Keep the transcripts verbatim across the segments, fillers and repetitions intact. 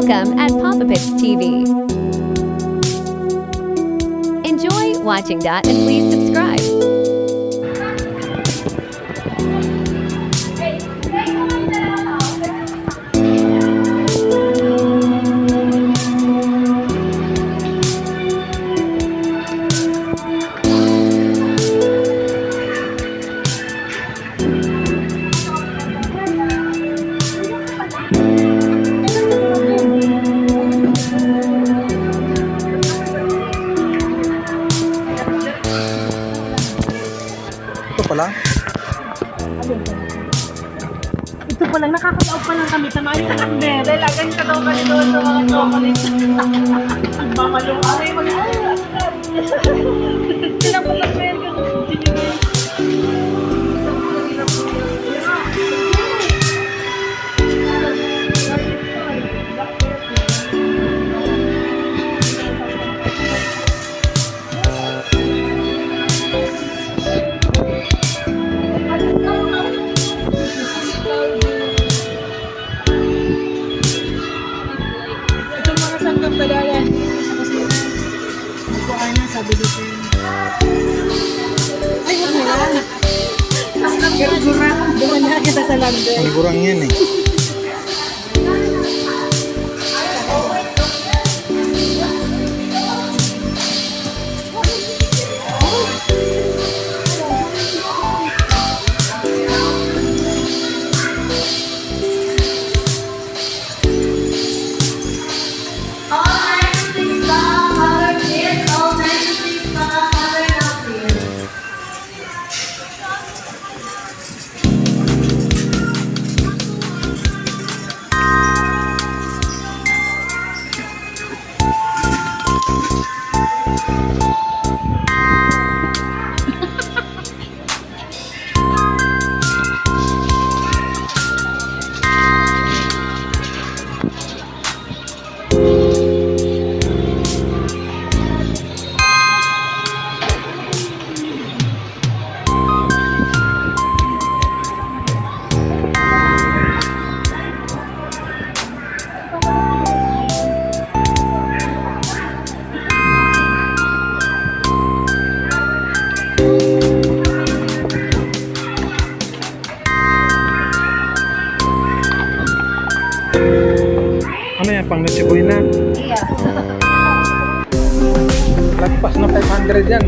Welcome at Papa Pits T V. Enjoy watching that and please subscribe. Ito pala. Ito pa lang, nakakataob pa lang kami sa mga number. Dahil agad ka daw kasi doon sa mga chocolate. Nagmamalo. Aray, mag-, sila pa lang, meron ka. Itong mga sangkang balayan, sa kusina. Nagkuha na, sabi ni Ken. Ay, huwag na lang. Gurgura. Duman na kita sa lumber. Ang gurang yan eh. Ano yan, pang Noche Buena? Iya. Lagpas na five hundred yan.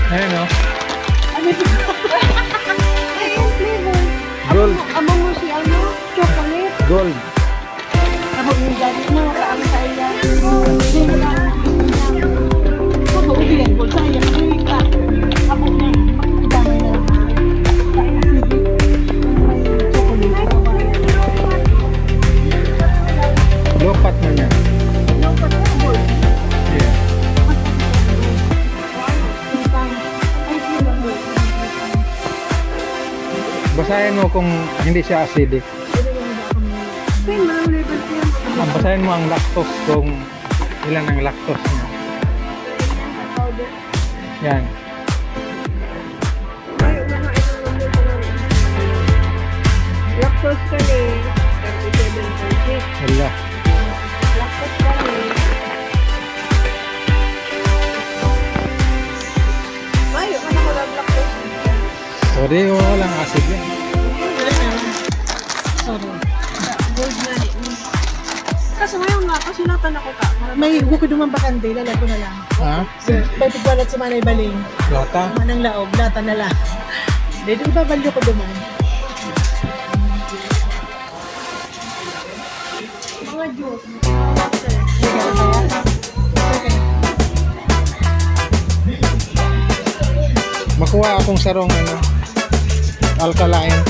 Ayan, oh. Ano ito? Ay, yung flavor. Gold. Amo mo, amo mo si ano? Chocolate. Gold. Amo yung daddy mo, kaano sa iya? Hindi mo na. Amo, ubi yan, gold. Sa iya, ubi ka. Amo na. Makikita mo na. Kain, sige. May chocolate. Lopat na niya. Lopat na, gold. Yeah. Basahin mo kung hindi siya acidic. Ang basahin mo ang lactose, kung ilan ang lactose niya. Yan. Lactose ka ni thirty-seven point six. Wala. Lactose ka ni. Mayo ka na ko lactose. O, di, walang acid yan. Sorry. Gold nga ni. Kaso ngayon nga, kasulatan ako ka. May bukod naman bakante, lalagyan ko na lang. Ha? So, pwede ko alat sa manay baling. Lata? Manang laog, lata na lang. Dito, ibabalyo ko naman. Mga juice. Okay. Kuha akong sarong, ano, alkaline.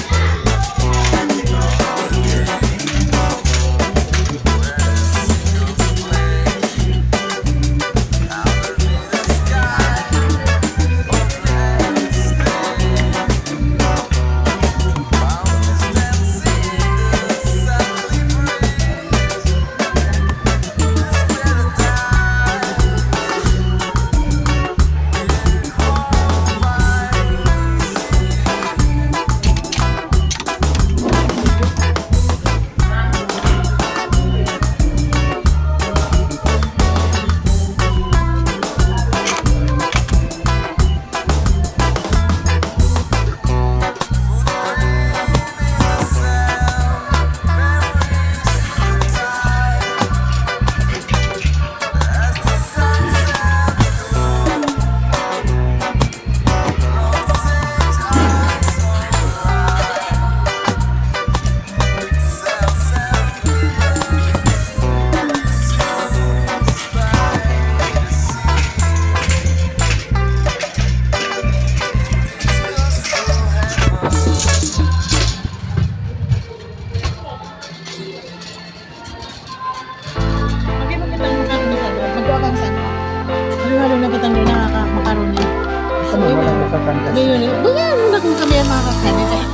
Lagi mo kitang makaroni sa loob. Magkuha kang sangka. Halo-halo na kitang doon, nakaka-, makaroni. Ano, wala nakakanta? Hindi yun eh. Bayan mo na kung kami ang makakakanin eh.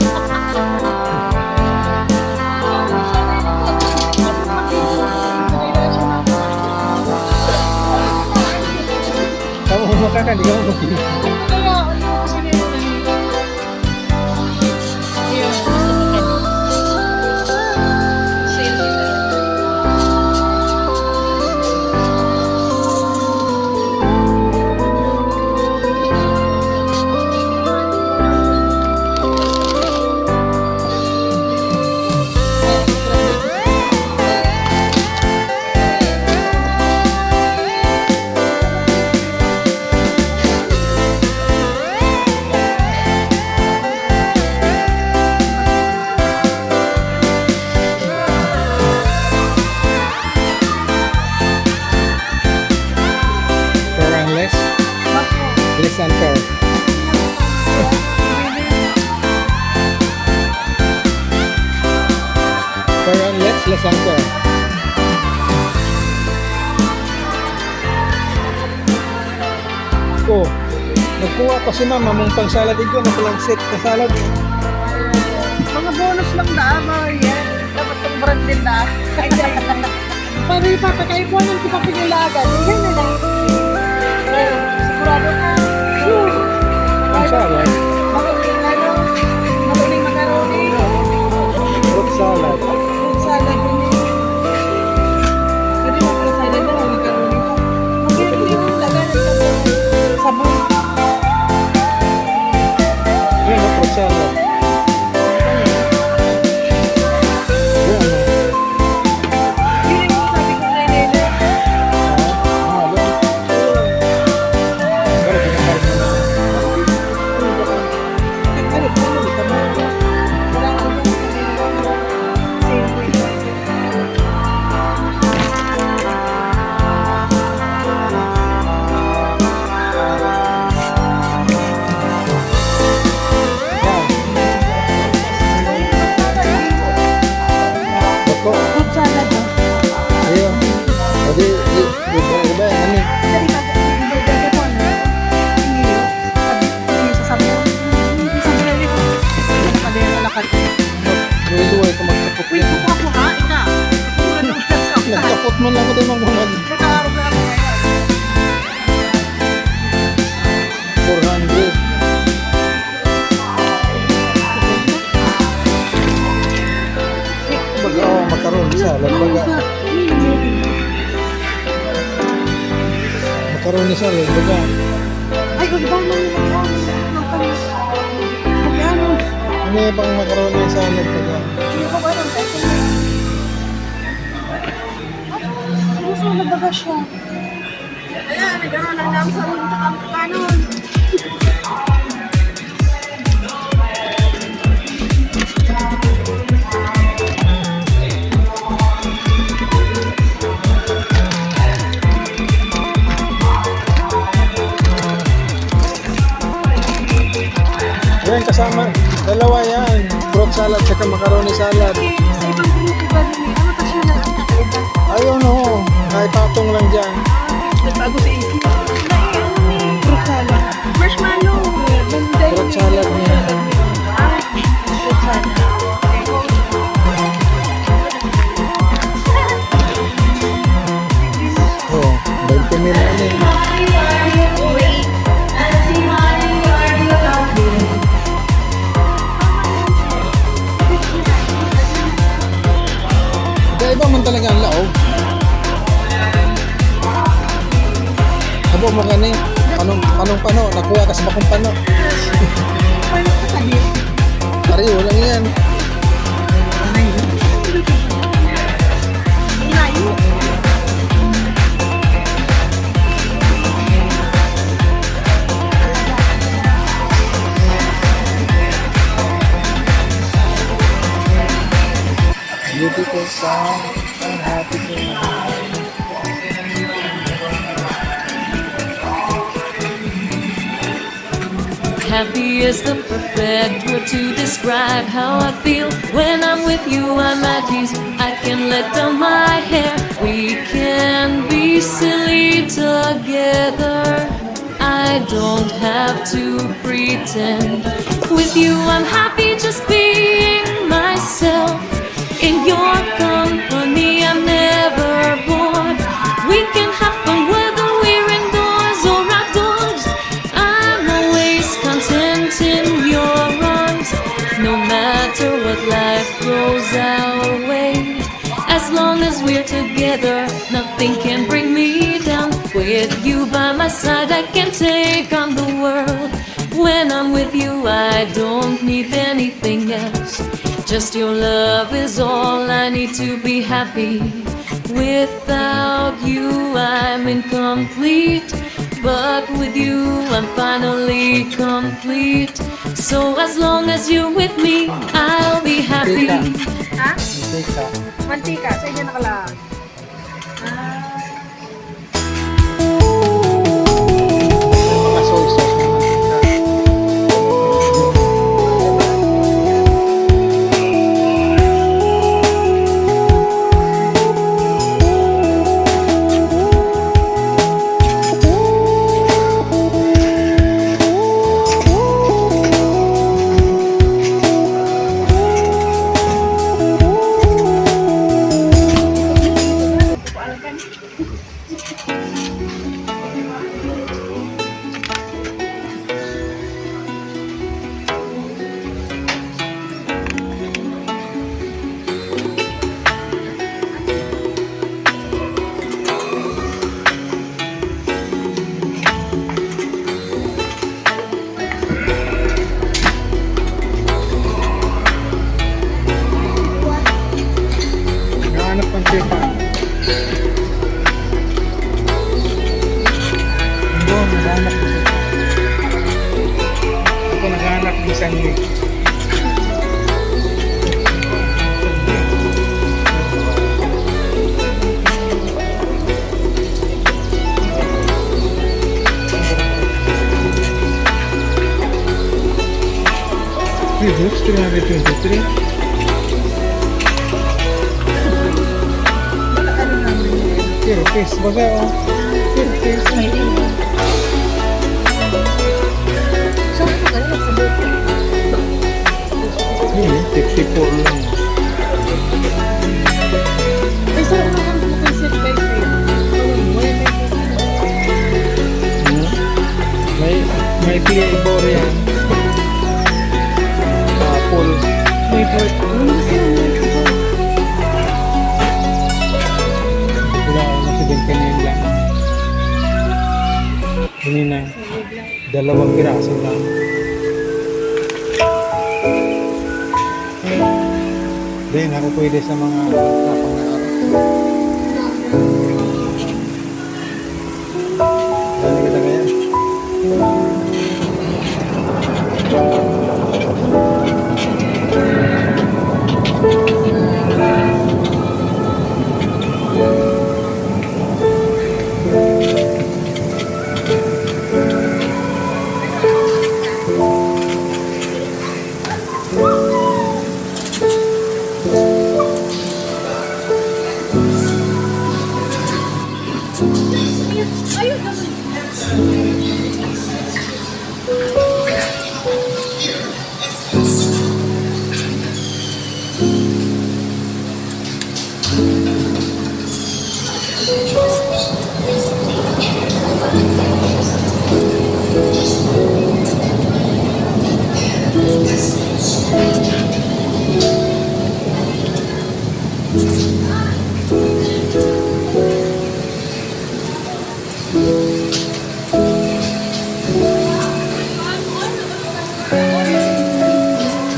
Ako ang makakanta, ikaw ang mag- Kaya, ano, kasi na yun eh. Fair and less? Less and fair. Fair and less, less and fair. Oh, nagkuha pa si mama mong pang-salad, igwa na palang set na salad. Mga bonus lang daan, mga yan. Dapat tong brand din na. Ay, ay. Paano yung papakain ko? Anong ipapinulagan? Yan na lang. Sigurado ka. Sure. Ang salad. Maraming ano, maraming macaroni. Fruit salad. Fruit salad din eh. Pwede mo fruit salad na, macaroni pa. Ang pinipili mo, lagyan ng sabon. Sabon. Yan, fruit salad. Bako. Fruit salad, oh. Ayun. O di, di, di ba, di ba, ano? Dali ka, dali ka, dali ka, ano? Hindi. Sabi, hindi sa sabi. Hindi sa sabi, hindi. Ano pa din, wala ka. Duwa-duwa ito magkapot. Uy, kukuha ko, ha? Ika. Nagkapot man lang ako tayo magmamag. Nagkakarog na ako ngayon. Four hundred. Baga, oh, macaroni salad, baga. Macaroni salad, baga. Ay, ang dami ng macaroni. Ano yung pang macaroni salad, baga? Ano ba ba yung gusto na baga siya? Ayan, nagkaroon lang ng sabon tsaka ang kanon. Yan, kasama. Dalawa yan. Fruit salad saka macaroni salad. Sa ibang grupo ba din eh? Ano pa siya na kakaiba? Ayun, oo. Ay, patong lang dyan. Nagbago sa isip. Fruit salad. Marshmallow. Fruit salad niya. Ah, fruit salad. Oh, twenty mil na yun. Iba-iba man talaga ang laog. Habo mo gani, panong, panong pano, nakuha ka sa bakong pano. Pareho lang yan. Beautiful song and happy to. Happy is the perfect word to describe how I feel. When I'm with you, I'm at ease. I can let down my hair. We can be silly together. I don't have to pretend. With you, I'm happy just being myself. In your company, I'm never bored. We can have fun whether we're indoors or outdoors. I'm always content in your arms. No matter what life throws our way, as long as we're together, nothing can bring me down. With you by my side, I can take on the world. When I'm with you, I don't need anything else. Just your love is all I need to be happy. Without you, I'm incomplete. But with you, I'm finally complete. So as long as you're with me, I'll be happy. Tita. Ha? Tita. Mantika, sa inyo nakalaan. Ah. Mga soy sauce na mantika. Naghahanap ng teka. Hindi, naghahanap ng teka. Ako naghahanap ng sangli. Uy, Brooks, three hundred twenty-three. Pero case, baka, oh. Pero case. Saan ko ganun? Sa buko. Yun, fifty-four lang. Ay, sarap naman po kay Sir Vice eh. Hmm? May, may flavor yan. Apple. May flavor. Ano gusto mo? Wala, nasa ganito na yun lang. Ganyan na. Dalawang piraso lang. Then, ako pwede sa mga tapang na araw. Dali kita kaya.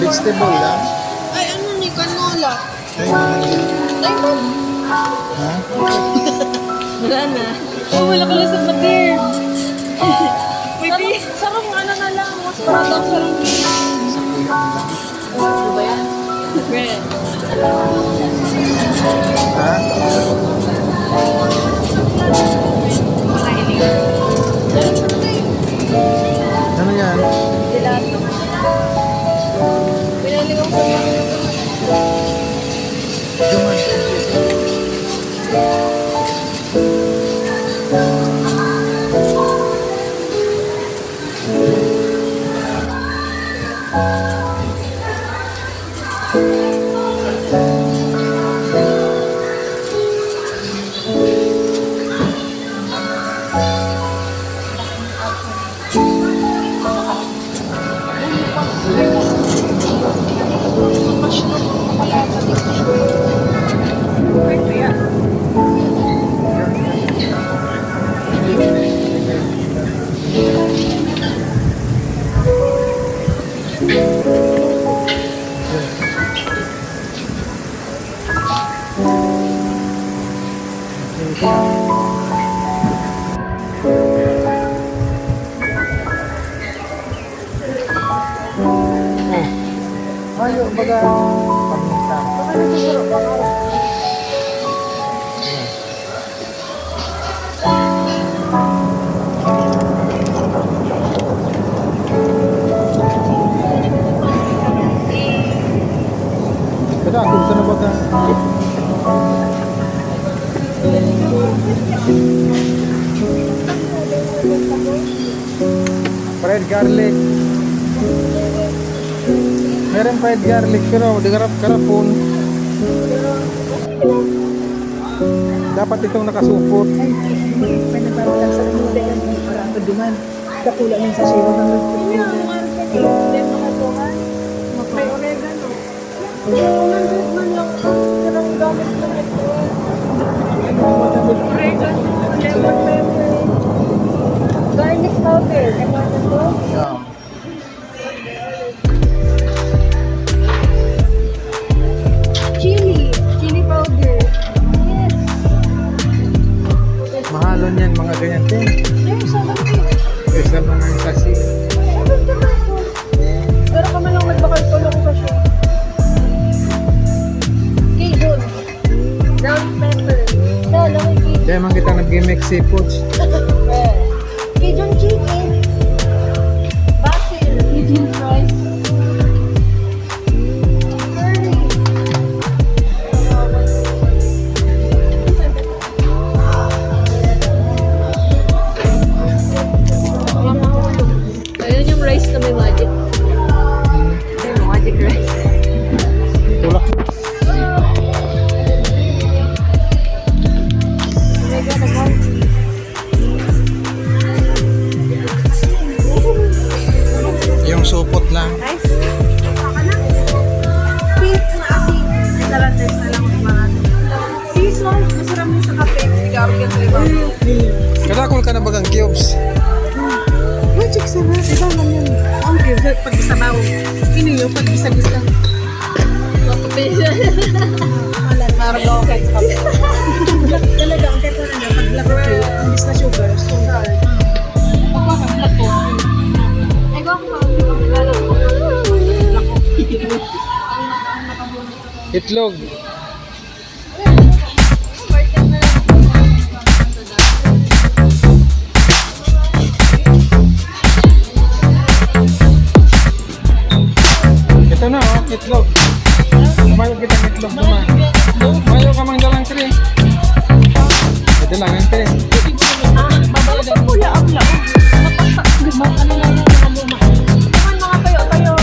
Vegetable lang. Ay, ano ni canola? Ay, ano? Ay, man. Ha? Wala na. Oh, wala ka lang sa pader. Pwede. Sarong, sarong ano na lang, mas parang sarong. Sa kuya na lang. Ano ba yan? Bread. Ha? Ano yan? Gelato. Pinaligaw ko lang. Duman. Oh. Mayo, baga, paminta. Ayan. Kada ako, saan na ba ka? Fried garlic. Meron fried garlic, pero di karap-karapon. Dapat itong nakasupot. Ay, may nagpapatag sa kanila yan. Para ako duman. Dakula ng sachet, one hundred fifty. May oregano. One hundred man lang. Sarang gamit na ito. Oregano, lemon pepper. Garlic powder. Lemon pepper. Yeah. Chili. Chili powder. Yes. Mahalon yan, mga ganyan din. Yes, seventy. Kaysa mga sachet. Seventy pesos. Pero kami lang nagbakal ko lang sa siya. Cajun. Brown pepper. Siya, alam mo yung Cajun. Diyan man kita nag-mix seafoods. Eh. Cajun chicken. Basil. Cajun rice. Curry. Ayun yung rice na may magic. Ayun, magic rice. Tulak. Oh my God, ang magic. Yung supot lang. Rice? Pink na asin. Talantes na lang, mga. Sea salt, masarap yun sa kape. Sigarilyo sa iba. Kadakol ka na bagang cubes? Magic sarap. Iba lang yun. Ang cubes, pag sabaw. Ini yung pag gisa-gisa. Kape. Wala, parang okay sa kape. Talaga, ang kaya ko na pag black coffee, imbis na sugar, so, pag black coffee. Itlog. Ito na, oh, itlog. Mayo kita ng itlog naman. Mayo ka mang dalang three. Ito lang, ang three. Ah, babayadan mo. Kuya, ang laog. Ano lang yung mga luma? Naman mga tayo-tayo.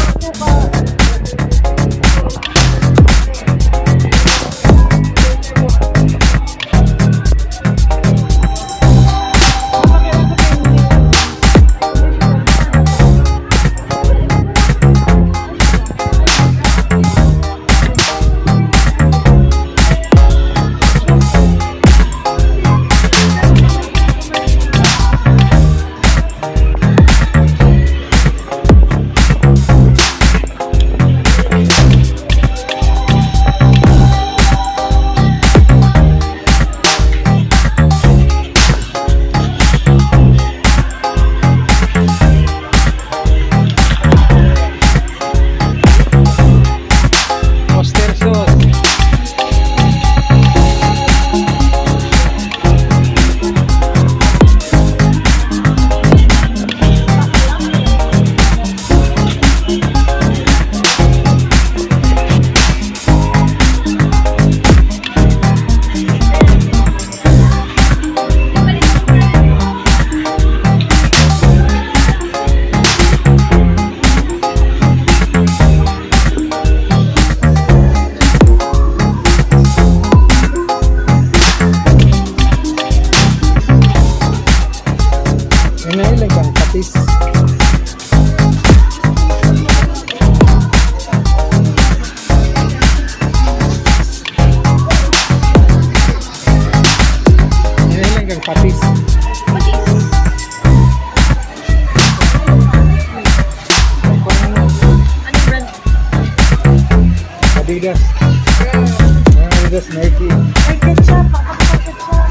Yes, Nike. May ketchup, ako sa ketchup.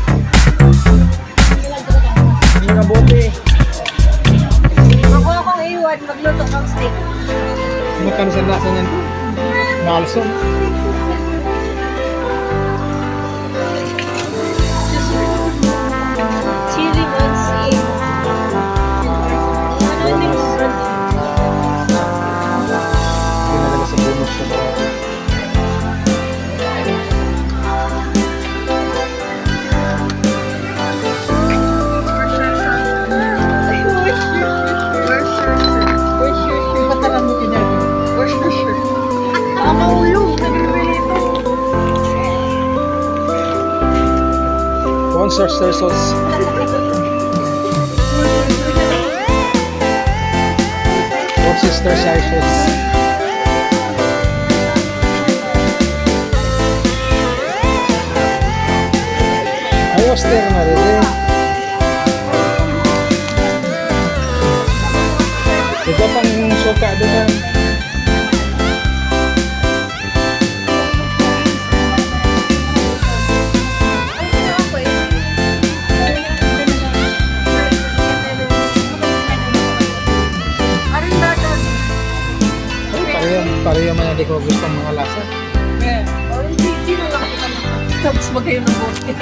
Hindi na bote. Makuha akong iwan, magluto ng steak. Magkano sa lasa niyan? Malsong. Chili con steak. Ano yung brand? Pinalaga sa bonus sa mga Pataran mo kanya. Baka maulog, nagre-relate. One sister sauce. Four Sisters Ices. Ay, Oster na rin eh. Ito pang suka doon. Ay, pareho, pareho man ang di ko gusto ang mga lasa. Tapos magayon ng bote.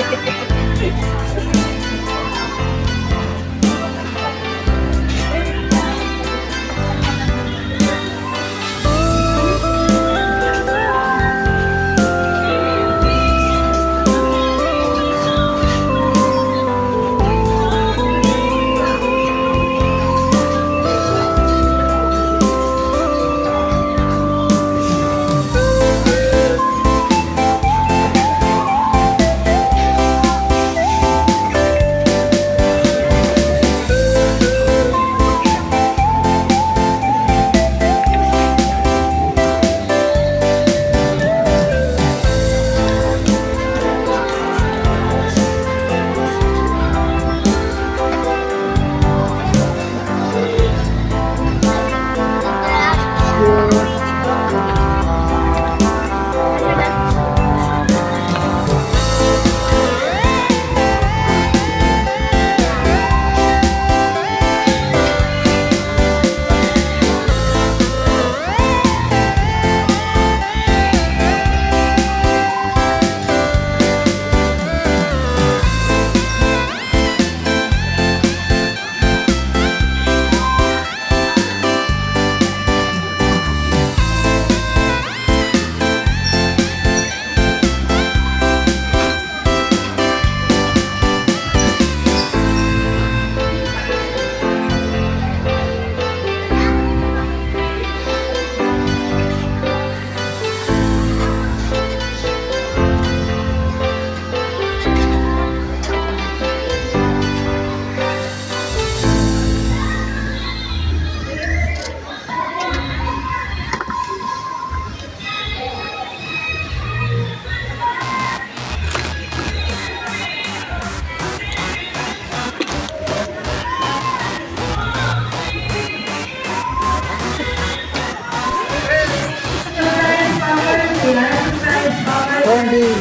Corned beef.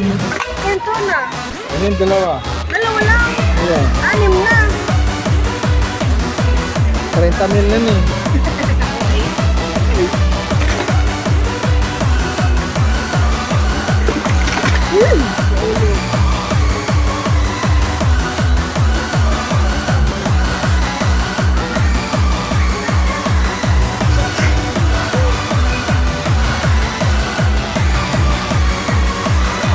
Yan, tuna. Ano yung dalawa? Dalawa lang. Ayan. Anim na. Treinta mil na ni.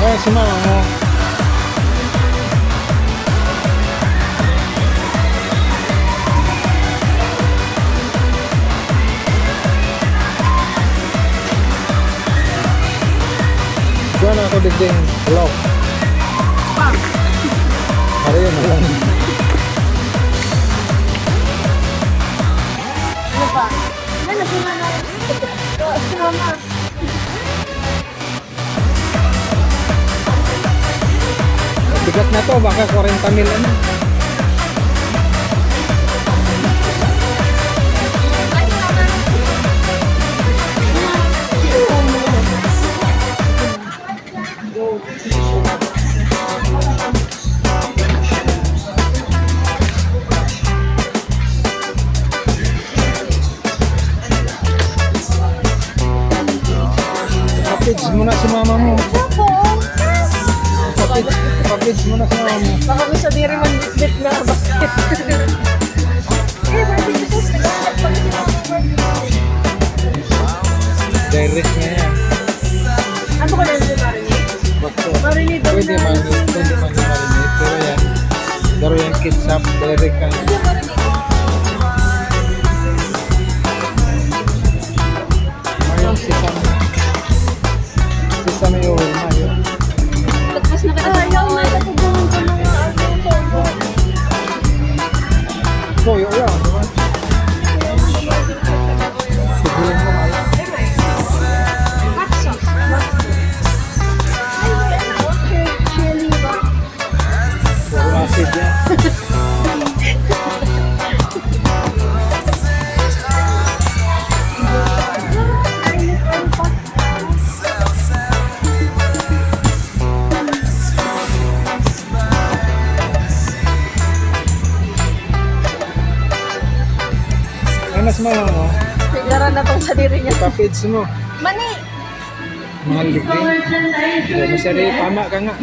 Ay, si mama mo. Diyan ako digding. Hello. Pareho na lang. Ano pa? Ano, si mama? Si mama. Bigat na to, baka kwarenta mil ano. Muna si mama mo. Siya po. Package, package mo na si mama mo. Baka may sadiri man bitbit na basket. Direct na yan. Ano ka na yung marinate? Bakso. Marinate daw. Pwede na. Marinate, pwede man marinate. Pero yan, pero yan ketchup, direct na. Mayroong sesame. Sesame oil, mayo. Tapos na kita. Ayaw na, natubuhan ko na nga. Ano to? Toyo yan, di ba? Sibuyan mo, mayo. Hot sauce. Ay, ano? Chili ba? Puro acid yan. Ano sa mama mo? Sigara na tong sadiri niya. Package mo. Mani! Mahal libre. Pero masari, tama ka nga.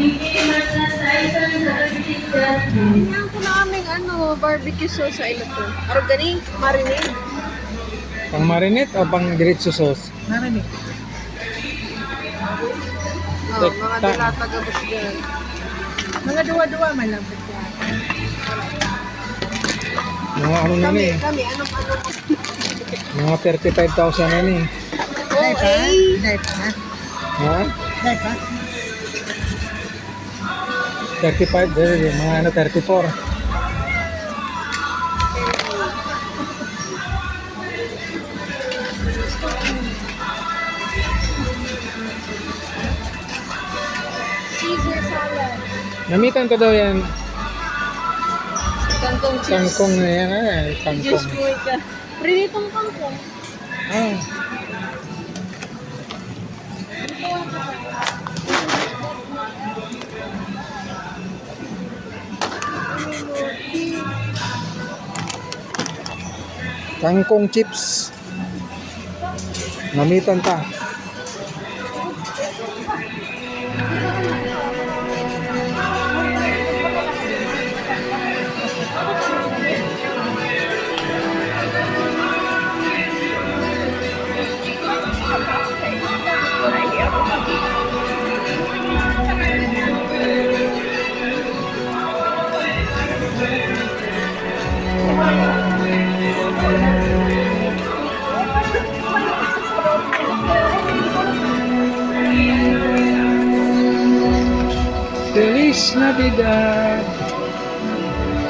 Tingnan ko na aming ano, barbecue sauce sa ilo to. Arog gani, marinate. Pang marinate o pang diretso sauce? Marinate. Oh, tek-, mga ta- dilata gabos dyan. Mga duwa-duwa man lang. Mga ano na Kami, ni? Kami, anong ano? Mga thirty-five thousand na ni. Dai pa? Dai pa? Ha? Dai pa? Thirty-five, dai, mga ano, thirty-four. Caesar salad. Namitan ko daw yan. Kangkong chips. Kangkong na yan, ah, kangkong. Diyos ko, ika. Prinitong kangkong. Ah. Kangkong chips. Namitan ta. Feliz Navidad!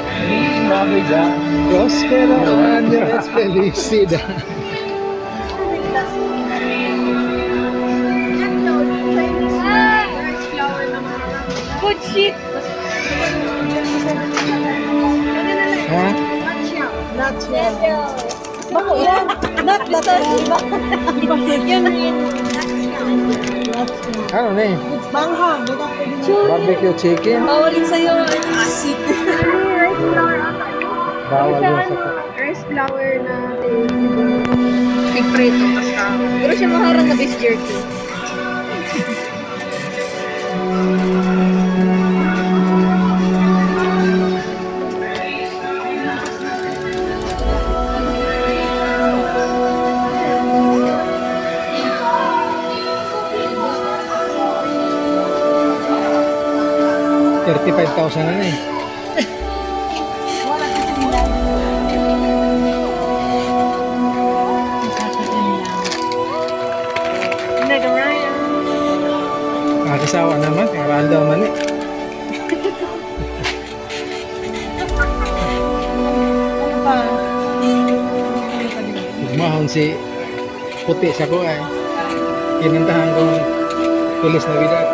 Feliz Navidad! Prospero Año et Felicidad! Good shit! Ha? Not yet. Bako yan. Not that one. Yan rin. Ano na eh? Manghang. Barbecue chicken. Bawal yun sa'yo. Asik. Bawal yun sa Rice flour na pigprito, basta. Pero siya maharang na beef jerky. Thirty-five thousand na eh. Wala kasi nila. Nag-Ryan. Nakasawa naman, kaya aldaw man eh. Ano pa? Mahon si puti sa ko ay kinantahan kong Feliz Navidad.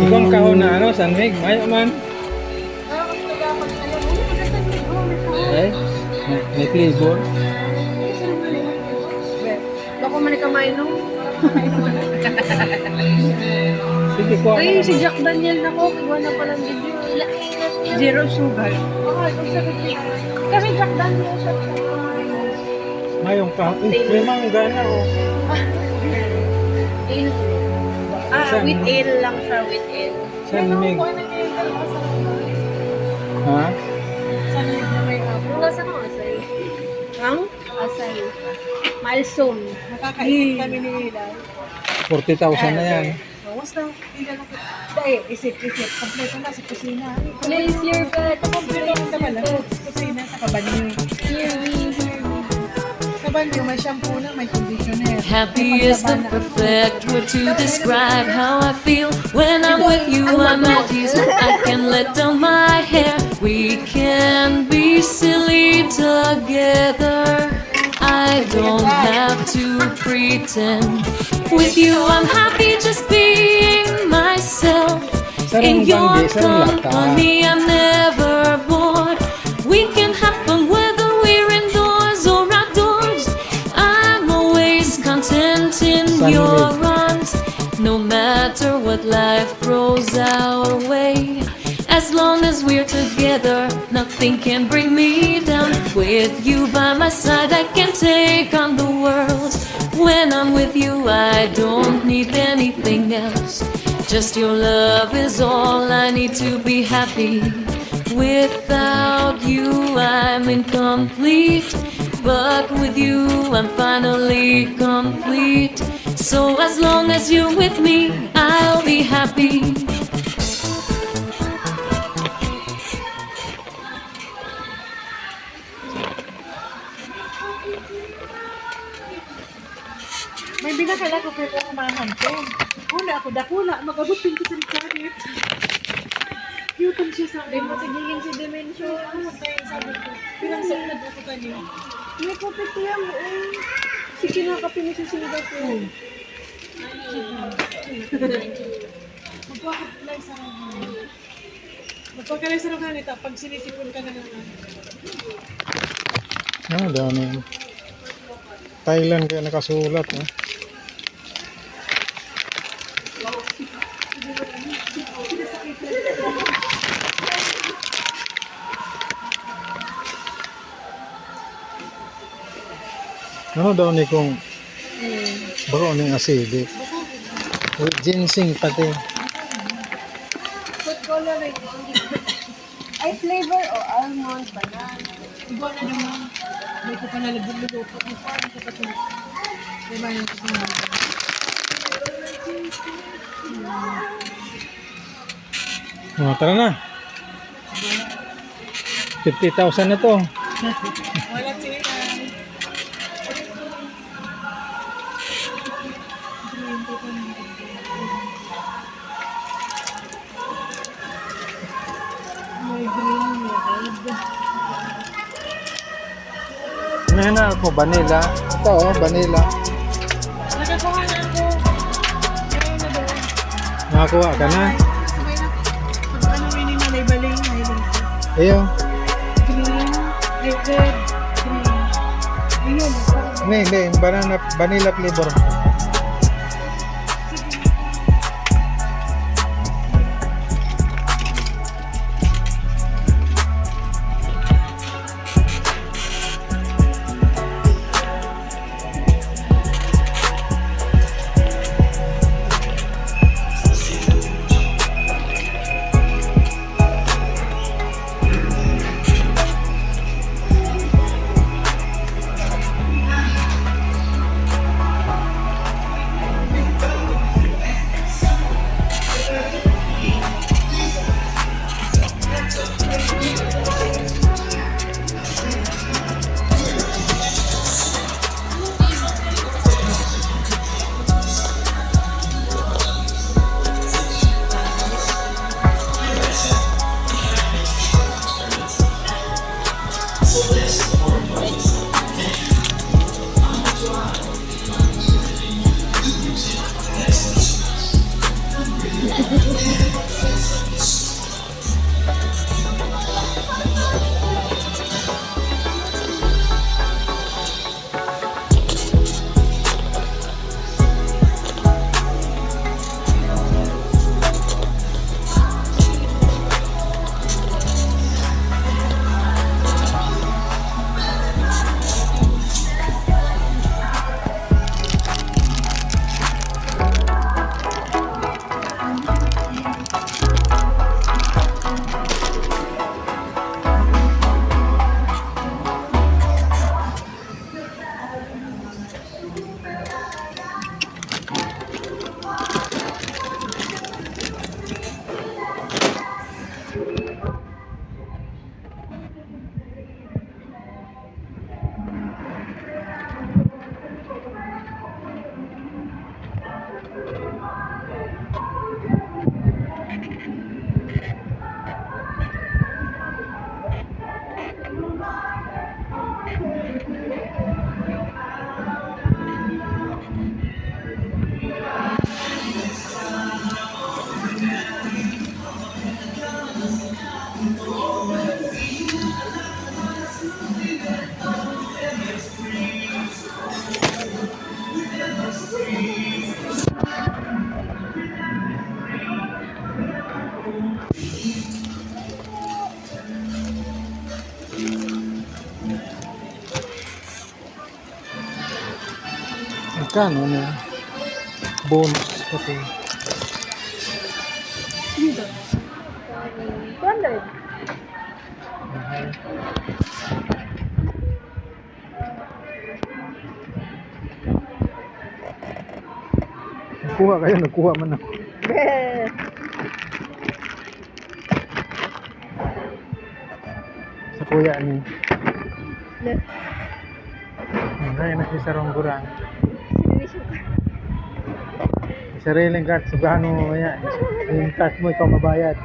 Ikaw ang kahon na ano, San Mig, mayo man. Eh, may, may flavor. Bako man ka mainom. Sige, Ay, si Jack Daniel na ko, kiwa na palang video. Zero sugar. Kasi Jack Daniel siya. Mayong ka, eh, may mangga na, oh. Ah, Saan? With ale lang siya, with ale. Saan, Meg? Ha? Saan, Meg, na may apple? Ang lasa ng asay. Ang asay. Malsong. Nakakaipon kami ni Eli. Forty thousand na yan. Bawas na. Hindi na. Dahil isip-isip. Kompleto na sa kusina. Place your bets. Kompleto na pala. Kusina sa kabanyo. Here we, here we. Sa banyo, may shampoo na, may conditioner. Happy is the perfect word to describe how I feel. When I'm with you, I'm at ease. I can let down my hair. We can be silly together. I don't have to pretend. With you, I'm happy just being myself. In your company, I'm never bored. We can have fun whether we're indoors or outdoors. I'm always content in your arms, no matter what life throws our way. As long as we're together, nothing can bring me down. With you by my side, I can take on the world. When I'm with you, I don't need anything else. Just your love is all I need to be happy. Without you, I'm incomplete. But with you, I'm finally complete. So as long as you're with me, I'll be happy. May binakala ko kay mga hampon. Una ako, dakula, mag-abot din ko sa karit. Cute siya sa akin. Di mo tigilan si Dimensyo. Ano tayo, sabi ko, pirang sa unad ako kanya. May kapit yan, eh. Si kinakape mo sa Singapore. Magpapakit lang sa akin. Magpakit lang sa akin, ito, pag sinisipon ka na naman. Ah, dami. Thailand kaya nakasulat, eh. Ano daw ni kung bako ning asili? With ginseng pati. Food coloring. Ay, flavor o almond, banana. Iba na naman. May ko pa nalabog-lubog. Di ba yung Oh, tara na. Fifty thousand na to. Wala sila. May green, may red. Ano yun ako? Vanilla. Ito, oh, vanilla. Nakakuha na ako. Ayun na doon. Nakakuha ka na? Ay, sabay na. Pag ano, may nila, may baling, may baling. Ayun. Green, ay, red, green. Ayun. Hindi, hindi. Banana, vanilla flavor. Kano na? Bonus pati. Two hundred. Mahal. Nagkuha kayo, nagkuha man ako. Sa kuya ni. Le- Ang kaya na si Sarong Gurang. Sariling card, sugahan mo mamaya. Yung card mo, ikaw mabayad.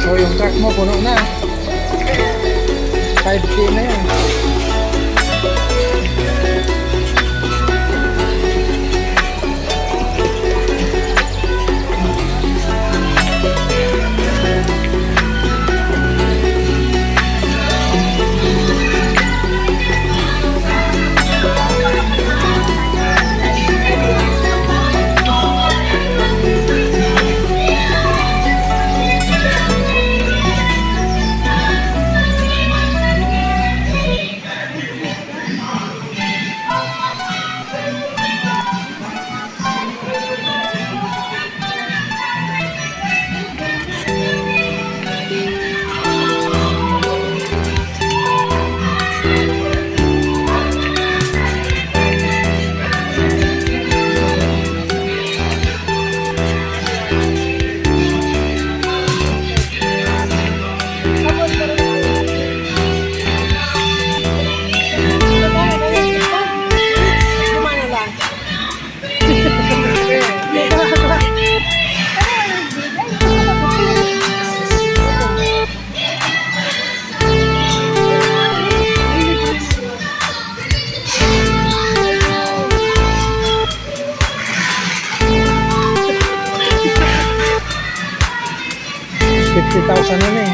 So, yung cart mo, puno na. Five K na yun. Fifty thousand na ni.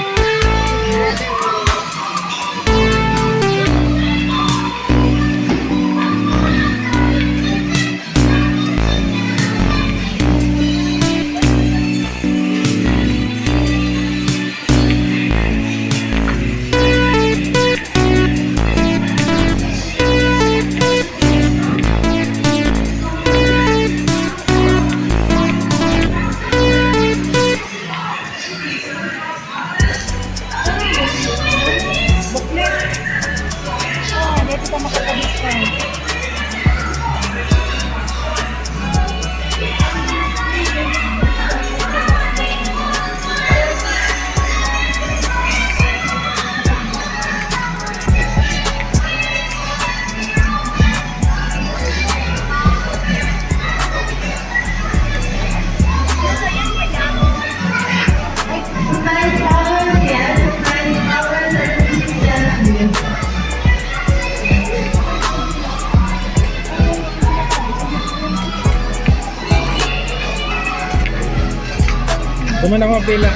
Buklet. Oh, dito ka makakabit ka. Duma na mga pila.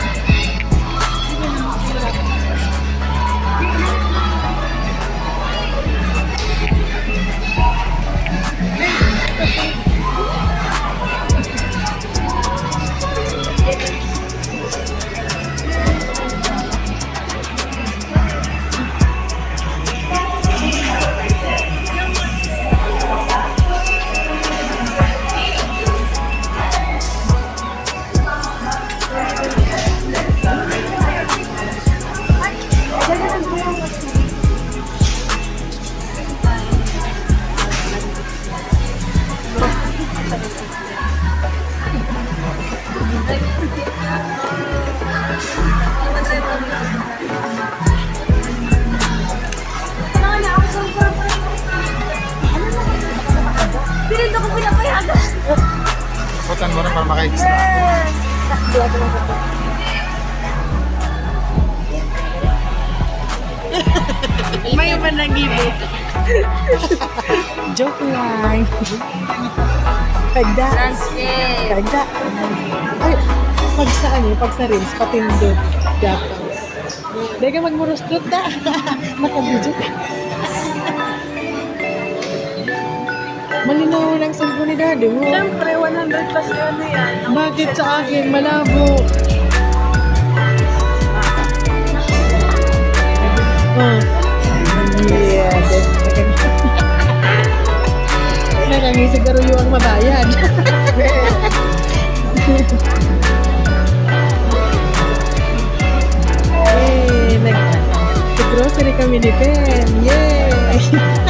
Tan mo na para maka-extra. May man nag-ibo. Joke lang. Pagda. Landscape. Pagda. Ay, pag sa ano, pag sa reels, patindot. Dapat. Dahil ka magmurustot na. Nakabidyo ka. Malinaw lang cellphone ni daddy mo. Siyempre, one hundred plus yun na yan. Bakit sa akin malabo? Oh. Yeah. Nakangisig na ruyo ang mabayad. Yay! Nag-grocery kami ni Ben. Yay!